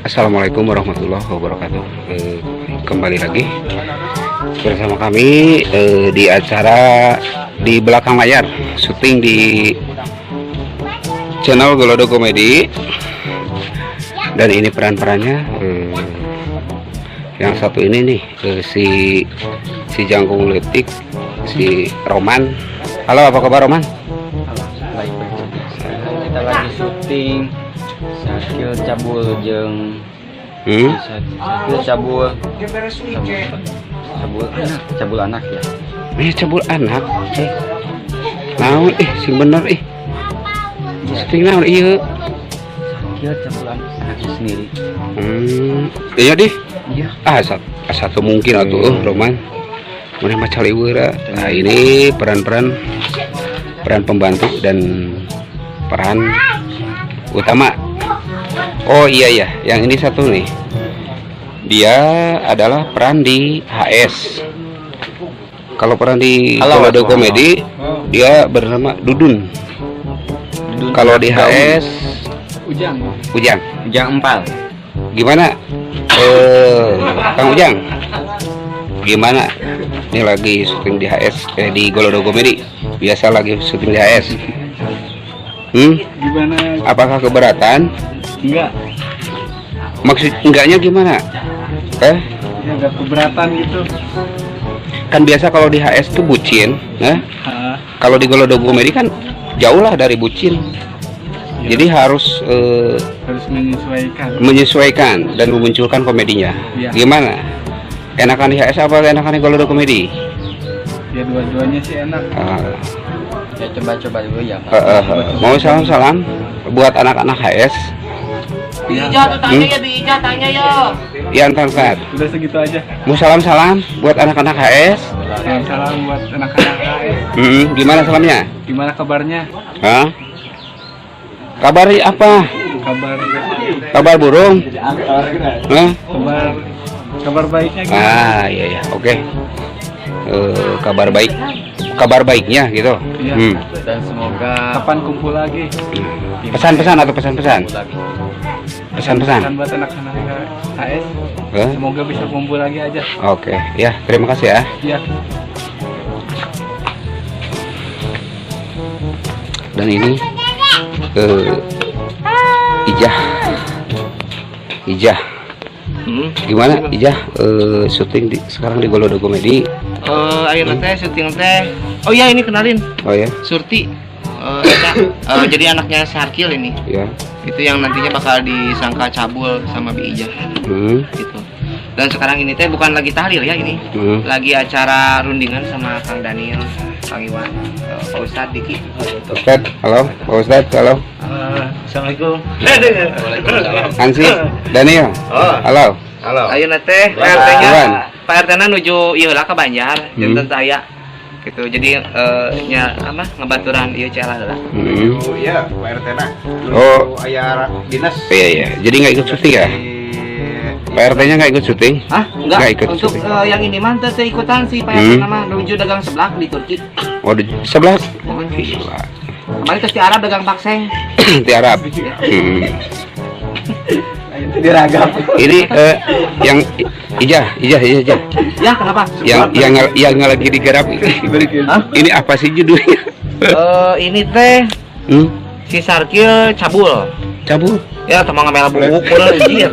Assalamualaikum warahmatullahi wabarakatuh. Kembali lagi bersama kami di acara di belakang layar, syuting di channel Golodog Komedi. Dan ini peran-perannya, yang satu ini nih, si si Jangkung Letik, si Roman. Halo, apa kabar, Roman? Halo, baik-baik saja. Sekarang kita lagi syuting Sakil Cabul jeung Sakil Cabul cabul anak, cabul anak ya. Ini cabul anak. Eh. Naon ih, sing bener ih. Syuting naon ieu? Sakil cabul anak, anaknya sendiri. Iya dih. Iya. Ah, satu mungkin atuh Roman. Mana mah caliwera. Nah, ini peran-peran peran pembantu dan peran utama. Oh iya ya, yang ini satu nih. Dia adalah peran di HS. Kalau peran di Halo, Golodog halo. Komedi, dia bernama Dudun. Dudun. Kalau di HS Ujang. Ujang. Ujang Empal. Gimana? Kang Ujang. Gimana? Ini lagi syuting di HS, di Golodog Komedi. Biasa lagi syuting di HS. Gimana? Apakah keberatan? Enggak. Maksud enggaknya gimana? Eh, Ya enggak keberatan gitu. Kan biasa kalau di HS tuh bucin, nah? Ah, Kalau di Golodog Komedi kan jauh lah dari bucin. Jadi harus harus menyesuaikan. Menyesuaikan dan memunculkan komedinya. Iya. Gimana? Enakan di HS apa enakan di Golodog Komedi? Ya dua-duanya sih enak. Ah, Ya coba-coba dulu ya, Pak. Mau salam-salam buat anak-anak HS? Bi Ija tuh tanya ya, Bi Ija tanya ya. Ya, ntar, ntar. Udah segitu aja. Mau salam-salam buat anak-anak HS? Salam-salam buat anak-anak HS. Gimana salamnya? Gimana kabarnya? Hah? Kabar apa? Kabar Kabar burung? Hah? Kabar kabar baiknya gimana? Ah, iya ya, oke. Kabar baik. Kabar baiknya gitu. Iya. Dan semoga Kapan kumpul lagi? Pesan-pesan atau pesan-pesan? kumpul lagi. Pesan-pesan. Pesan buat anak-anak HS. Hah? Semoga bisa kumpul lagi aja. Oke, ya, terima kasih ya. Iya. Dan ini Ijah. Ijah. Gimana Ijah, syuting sekarang di Golodog Komedi? Ayo teh syuting teh. Oh iya, ini kenalin Oh ya, Surti. Eka. Jadi anaknya Sarkil ini. Ya. Itu yang nantinya bakal disangka cabul sama Bi Ijah gitu. Dan sekarang ini teh bukan lagi tahlil ya ini. Lagi acara rundingan sama Kang Daniel, Kang Iwan, Pak Ustadz Diki. Ustadz, halo, Pak Ustadz, halo. Assalamualaikum. Waalaikumsalam. Hansi, Daniel, halo. Halo. Ayo teh, Pak RT-nya, Iwan. Pak RT-nya nuju ieu lah ke Banjar, janten saya gitu. Jadi nya apa ngebaturan ieu celah lah. Iya, Pak RT na. Oh. Aya dinas. Iya. Jadi nggak ikut syuting ya? Pak RT-nya nggak ikut syuting? Hah? Enggak. Nggak ikut Untuk syuting. Yang ini mah teu ikutan sih Pak RT nama nuju dagang seblak di Turki. Oh, di sebelah. Mohon. Gila. Kemarin ke si Arab dagang bakseng. Di Arab. Diragam. Ini yang Ijah, Ijah, Ijah, Ijah. Ya, kenapa? Yang lagi digarap. Hah? Ini apa sih judulnya? Ini teh si Sarkil cabul. Cabul. Ya, teman ngamel buku anjir.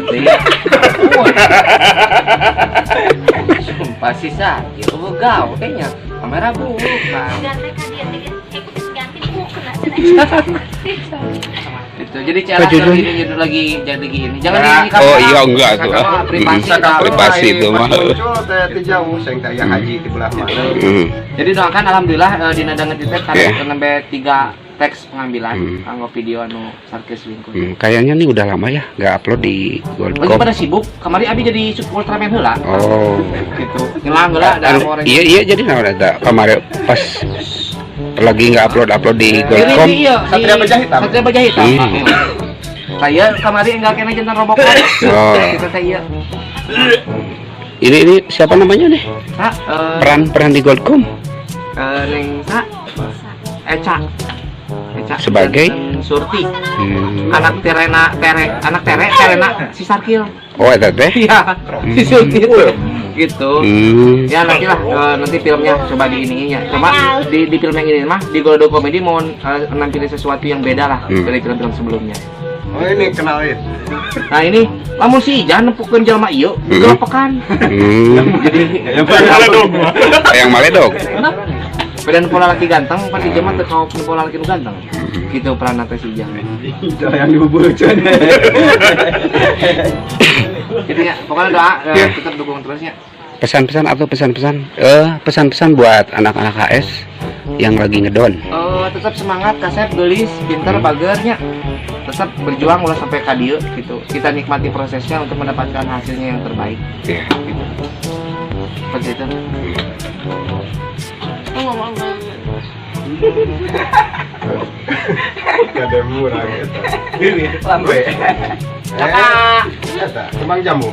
Sumpah si Sarkil oh gawe kayaknya. Kamera buku. Gitu. Jadi cara Apa judulnya? ini judul lagi jadi gini. Jangan Ya. di Oh iya, enggak tuh. Ah. Privasi. Privasi itu mah. Muncul teh teh jauh sing teh aya haji di belah mana. Jadi doakan alhamdulillah dina danget itu karena nembe 3 teks pengambilan kanggo video anu Sarkil selingkuh. Kayaknya nih udah lama ya nggak upload di Lagi Goldcom. pada sibuk, kemarin abi jadi Ultraman heula. Oh. Gitu. Ngilang heula da Anu, orang. iya, jadi naon eta kemarin pas lagi nggak upload upload di Goldcom. Iya, Satria Baja Hitam. Satria Baja Hitam. Saya kemarin enggak kena jantan Robocop. Oh. Kita teh iya. Ini siapa namanya nih? Sa, Peran peran di Goldcom. Neng Sa. Eca. Eca. Sebagai? Jantan Surti. Anak Terena Tere, anak Tere Terena si Sarkil. Oh, eta teh. Iya, si Surti itu. Gitu. Ya nanti lah, nanti filmnya coba di ininya. Cuma di film yang ini mah di Goldo Comedy mau nampilin sesuatu yang beda lah dari film-film sebelumnya. Oh, ini kenalin. Nah, ini lamun si Ijah nempukeun jelema ieu, pekan. Jadi Yang maledog. Beda nempo lalaki ganteng, pan di zaman teu kaop nempo lalaki nu ganteng. Gitu peran teh si Ijah. Yang dibubulucun. Gitu ya, pokoknya doa tetap dukung terusnya. Pesan-pesan atau pesan-pesan pesan-pesan buat anak-anak HS yang lagi ngedown. Tetap semangat, kasep, geulis, pintar, bagernya. Tetap berjuang ulah sampai ka dieu gitu. Kita nikmati prosesnya untuk mendapatkan hasilnya yang terbaik. Gitu. Seperti itu. Aku ngomong apa? Ada murah gitu. Lambe. Eh, eta kembang jambu.